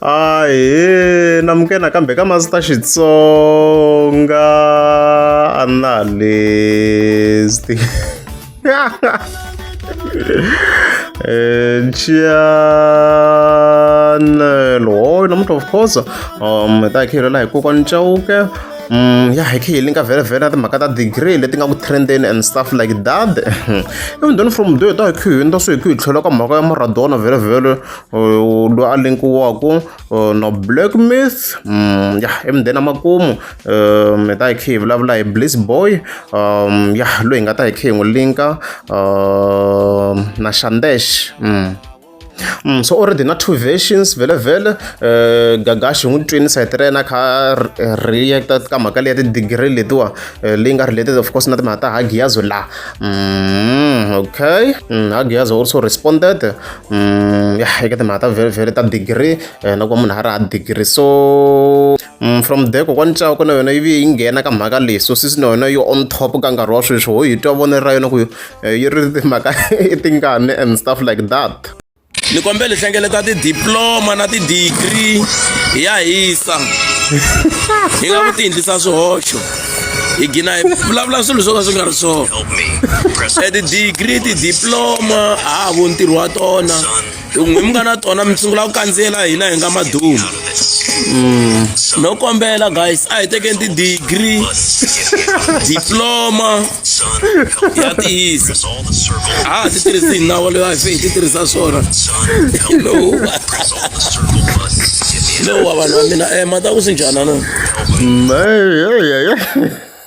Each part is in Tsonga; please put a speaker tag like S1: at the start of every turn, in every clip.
S1: Ahee namukela nakambe ka Master Xitsonga Analyst channel hoyi namuntlha of course hi ta hi kha hi rhela hi kokwani Chauke ya hi khe hi linka vhele na timhaka ta degree leti nga ku trendeni and stuff like that even then from there ta hi khe hi hundza se hi khe hi tlhela ka mhaka ya Maradona vhele loyi a linkiwaku na Black Myth ya emudeni makumu hi ta hi khe hi vulavula hi Bliss Boy ya loyi hi nga ta hi khe hi n'wi linka na Shandesh. So already na two versions vhele vhele Gagashi hi n'wi twini sayiti ra yena a kha a react ka mhaka leyi ya ti-degree letiwa leyi nga related of course na timhaka ta Hagiyazo la okay Hagiyazo also responded ya eka timhaka ta vhele vhele ta degree na ku va munhu a ri ha degree so from there kokwani Chauke na yona yi vuye yi nghena ka mhaka leyi so sisi na yona yi on top ka nkarhi wa sweswi ho hi twa vonelo ra yona ku yi ri timhaka i tingani and stuff like that.
S2: Ni kombela hi hlengeleta ti-diploma na ti-degree hi ya hisa hi nga ku ti endlisa swihoxo hi gina hi vulavula swilo swo ka swi nga ri swona e ti-degree ti-diploma a ha voni ntirho wa tona loko n'wi mi nga na tona mi sungula ku kandziyela hina hi nga madumu no kombela guys a hi tekeni ti-degree diploma ya tiyisa a ha ti tirhisi hi nawu loyi a hi fe hi ti tirhisa swona lowu lowu wa vanhu va mina mata ku swi njhani na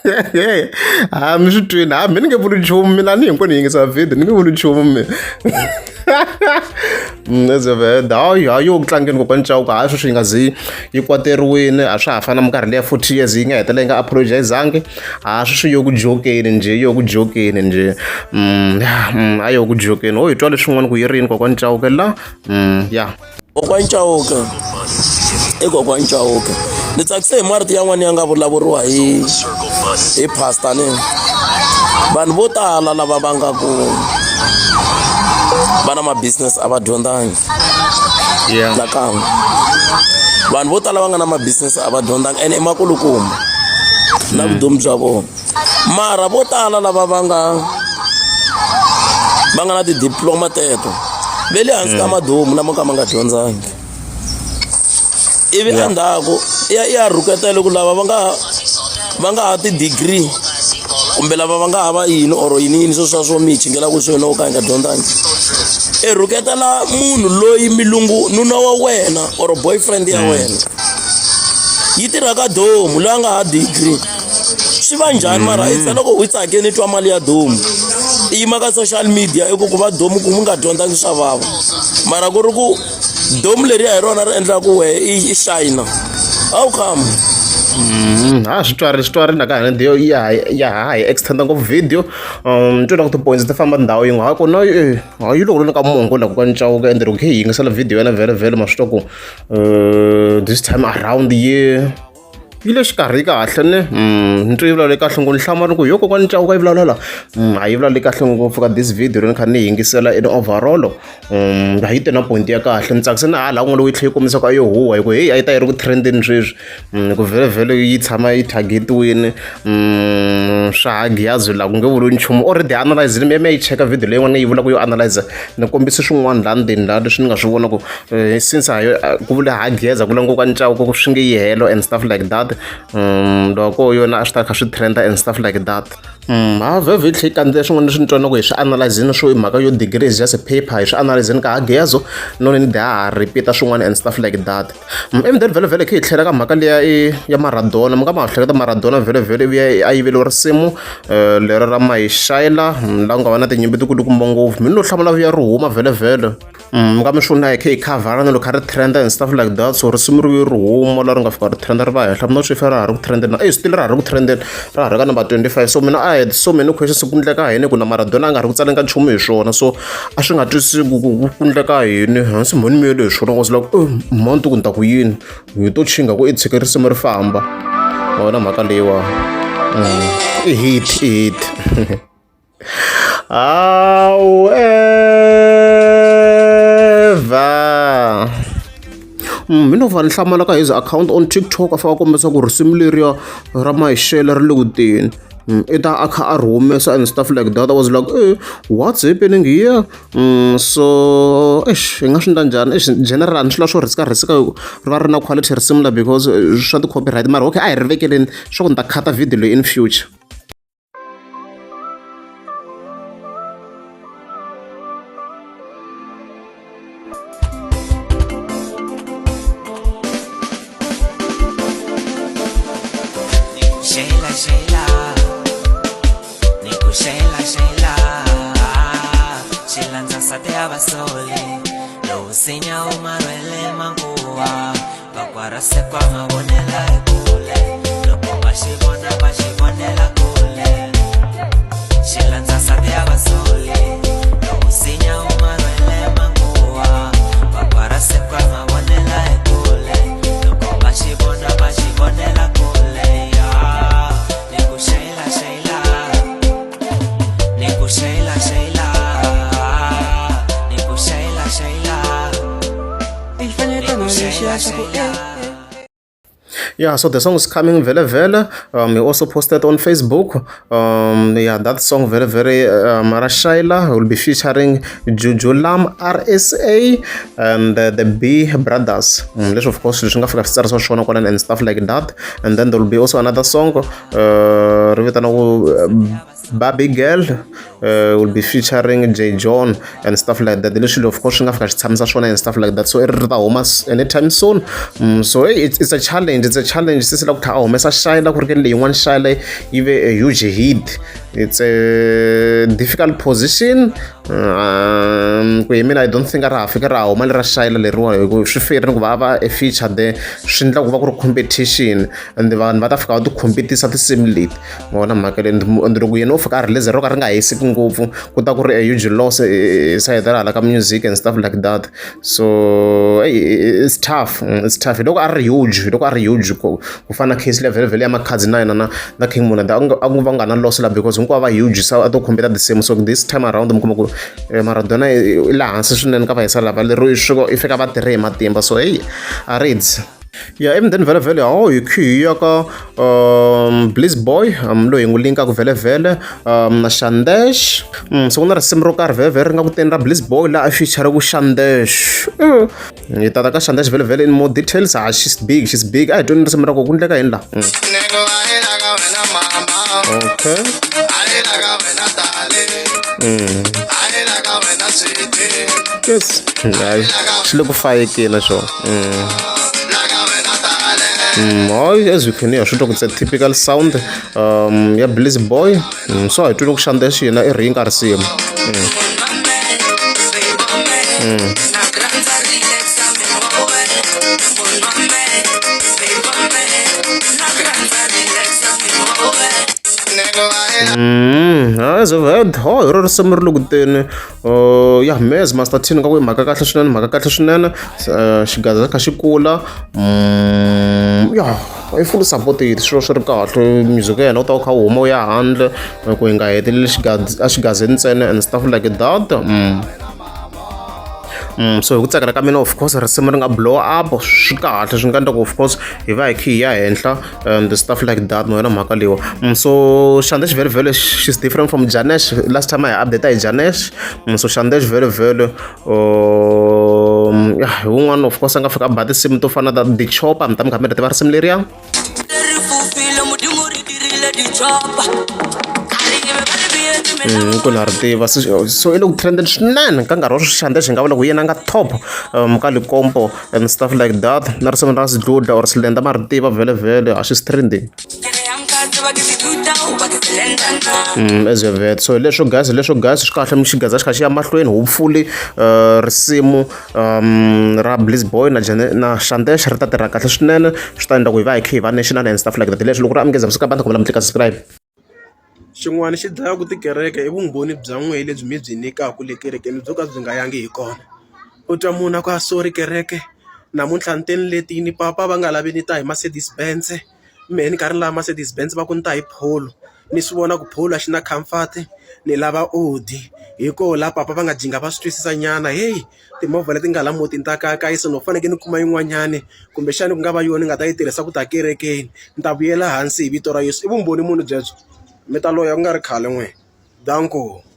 S1: Ha mi swi twini ha mi ni nge vuli nchumu mina ni hinkwenu yingisa video ni nge vuli nchumu mi as you've heard hayi hayi yo ku tlangeni kokwani Chauke hayi sweswi yi nga zi yi kwateriwini a swa ha fani na minkarhi liya 40 years yi nga hetelela yi nga apologizangi ha sweswi yo ku jokeni njhe yo ku jokeni njhe ya a yo ku jokeni ho hi twa leswin'wana ku yi rini kokwani Chauke la ya
S2: Kokwani Chauke i kokwani Chauke ni tsakise hi marito yan'wana ya nga vulavuriwa hi hi pastor ni vanhu vo tala lava va nga ku va na ma-business a va dyondzangi nakan'we vanhu vo tala va nga na ma-business a va dyondzanga ene i makulukumba na vutomi bya vona mara vo tala lava va nga va nga na ti-diploma teto ve le hansi ka madomu lama ka ma nga dyondzangi ivi endzhaku ya ya rhuketela ku lava va nga va nga ha ti-degree kumbe lava va nga hava yini or yini yini sweswo swa swo mi hi chingelaka swona wo ka hi nga dyondzangi i rhuketela munhu loyi milungu nuna wa wena or boyfriend ya wena yi tirha ka domu loyi a nga ha degree swi va njhani mara i loko u tsake ni twa mali ya domu i yima ka social media i ku ku va domu ku mu nga dyondzangi swa vava mara ku ri ku domu leriya hi rona ri endlaka ku wehe i shayina how come?
S1: Ha swi twari swi twari na ka hina ya ya ha hi extend ngopfu video ni twa ku ti-points ti famba ndhawu yin'we ha kona ha yi loko ka mongo la ku ka Chauke ende loko hi yingisela video ya yena vhele vhele ma swi twa ku this time around ye yi le xikarhi kahle ne ni twe yi vulavule kahle ngopfu ni hlamala ku yo kokwani Chauke yi vulavula la a yi vulavuli kahle ngopfu ka this video ni kha ni yingisela in overall yi te na point ya kahle ni tsakise na hala kun'wana loko yi tlhela yi kombisa ku a yo huwa hi ku heyi a yi ta yi ri ku trendeni sweswi ku vhele vhele yi tshama yi target-iwini swa ha Giyazi la ku nge vuriwi nchumu already analyze mi ya mi ya yi cheka video leyin'wana yi vulaka yo analyze ni kombise swin'wana laha ndzeni laha leswi ni nga swi vona ku since ha ku vula ha geza ku vula kokwani Chauke ku swi nge yi helo and stuff like that loko yona a swi ta kha swi trend and stuff like that ha vhevhe yi tlhe yi kandziya swin'wana leswi ni twa na ku hi swi analyzini swo i mhaka yo degree is just a paper hi swi analyzini ka ha gezo no ni ha ha repeat swin'wana and stuff like that ivi then vhele vhele khe hi tlhela ka mhaka liya i ya Maradona mi nga ma hleketa Maradona vhele vhele ivi a yiveliwa risimu lero ra Mayishayela la ku nga va na tinyimpi ti kulukumba ngopfu mi ni lo hlamula vuya ri huma vhele vhele mi nga mi swi vona hi khe hi khavhara na loko kha ri trend and stuff like that so risimu ri vuye ri huma la ri nga fika ri trend ri va henhla mina swi fa ra ha ri ku trendeni e still ra ha ri ku trendeni ra ha ri ka number 25 so mina I had so many questions ku ndleka yini ku na Maradona a nga ri ku tsaleni ka nchumu hi swona so a swi nga twisisi ku ku ku ndleka yini hansi mhani miyele hi swona was like mhani ku ni ta ku yini hi to chinga ku i tshike risimu ri famba ma vona mhaka leyiwa i hit i hit. However. Mina va ni hlamala ka his account on TikTok a fika a kombisa ku risimu leriya ra Maxele ri le ku teni. I ta a kha a ri humesa and stuff like that. I was like, eh, what's happening here? So eish hi nga swi endla njhani? Eish general a ni swi lava swo risk-a risk-a ri va ri na quality risimu la because swa ti-copyright mara okay a hi ri vekeleni swa ku ni ta cut-a video leyi in future.
S3: Sheila, Sheila, Niku Sheila, Sheila, Sheila nsati ya vasoli, lowu nsinya wu marwele manguva, vakwara sekwa mavonela ekule, loko va xi vona va xi vonela kule. Sheila nsati ya vasoli, lowu nsinya wu marwele manguva, vakwara sekwa mavonela ekule, loko va xi vona va xi vonela kule. Yeah. Niku Sheila, Sheila, Niku Sheila, Sheila, Niku Sheila, Sheila, Niku Sheila, Sheila.
S1: Yeah, so the song is coming very very. He also posted on Facebook. Yeah, that song very very Rashaila will be featuring Jujulam RSA and the B Brothers. Leswi of course leswi nga fika swi tsarisiwa swona kwalano and stuff like that. And then there will be also another song ri vitana ku Barbie Girl will be featuring J John and stuff like that. Leswi of course swi nga fika swi tshamisa swona and stuff like that. So i ri ta huma anytime soon. So hey, it's a challenge. It's a challenge. Sisi la ku tlha a humesa Shaila ku ri ke leyin'wana Shaila yi ve a huge hit. It's a difficult position. Ku hi mina I don't think a ra ha fika ra huma lera Shaila leriwa hi ku swi fair ku va va a feature there swi endla ku va ku ri competition and vanhu va ta fika va ti competisa tinsimu leti. Ma vona mhaka leyi and loko yena o fika a release ro ka ri nga hiseki ngopfu ku ta ku ri a huge loss hi sayiti ra hala ka music and stuff like that. So hey, it's tough, it's tough. Hi loko a ri huge, hi loko a ri huge ku ku fana na case leya vhele vhele ya Makhadzi na yena na na King Munanda a ku va nga na loss la because hinkwavo va huge so a to compete the same. So this time around mi kuma ku Maradona i le hansi swinene ka vahisa lava lero i fika va tirhe hi matimba so hey a ri Yeah, even then vhele vhele hawu hi khi hi ya ka Bliss Boy loyi hi n'wi linkaku vhele vhele na Shandesh. So ku na risimu ro karhi vhele vhele ri nga ku teni ra Bliss Boy laha a feature ku Shandesh. Hi tata ka Shandesh vhele vhele in more details. Ah, she's big, she's big. A hi tweni risimu ra ku ku endleka yini laha. Okay. Yes. Hayi, xi le ku fayekeni xona. Hayi, as you can hear, swi twa ku it's a typical sound ya Bliss Boy. So a hi twile ku Shandesh yena i ringa risimu. As I've heard, ho hi ro risimu ri le ku teni. Ya Mez Master T ni nga ku i mhaka kahle swinene, mhaka kahle swinene. Xigaza kha xi kula. Ya i full support swilo swi ri kahle music ya yena wu ta wu kha wu huma wu ya handle ku hi nga heteleli exigazini ntsena and stuff like that. So hi ku tsakela ka mina of course risimu ri nga blow up swi kahle swi nga endla ku of course hi va hi kha hi ya henhla and stuff like that ma yona mhaka leyiwa. So Shandesh vhele vhele she's different from Janesh. Last time a hi update hi Janesh. So Shandesh vhele vhele ya hi wun'wana of course a nga fika a ba tinsimu to fana na The Chopper mi ta mi kha mi ri tiva risimu leriya. Ku na ri tiva so i le ku trendeni swinene ka nkarhi wa sweswi Shandesh hi nga vula ku yena a nga top ka Likompo and stuff like that. Na risimu ra Sidludla or Silenda ma ri tiva vhele vhele a she's trending. As you have heard. So hi leswo guys, hi leswo guys swi kahle xigaza xi kha xi ya mahlweni hopefully risimu ra Bliss Boy na na Shandesh ri ta tirha kahle swinene swi ta endla ku hi va hi kha hi va national and stuff like that. Leswi loko ri amukeza ka banda kombela mi tlika subscribe.
S4: Xin'wana xi dlayaka tikereke i vumbhoni bya n'wehe lebyi mi byi nyikaka le kerekeni byo ka byi nga yangi hi kona. U twa munhu a ku a sorry kereke namuntlha ni te ni letini papa va nga lavi ni ta hi Mercedes Benz mehe ni karhi ni lava Mercedes Benz va ku ni ta hi Polo. Ni swi vona ku Polo a xi na comfort ni lava Audi hi koho la papa va nga dinga va swi twisisa nyana heyi timovha leti nga la mutini ta kayakayisa no fanekele ni kuma yin'wanyani kumbexani ku nga va yona ni nga ta yi tirhisa ku ta kerekeni ni ta vuyela hansi hi vito ra Yesu i vumbhoni muni byebyo mi ta loya ku nga ri khale n'we danko.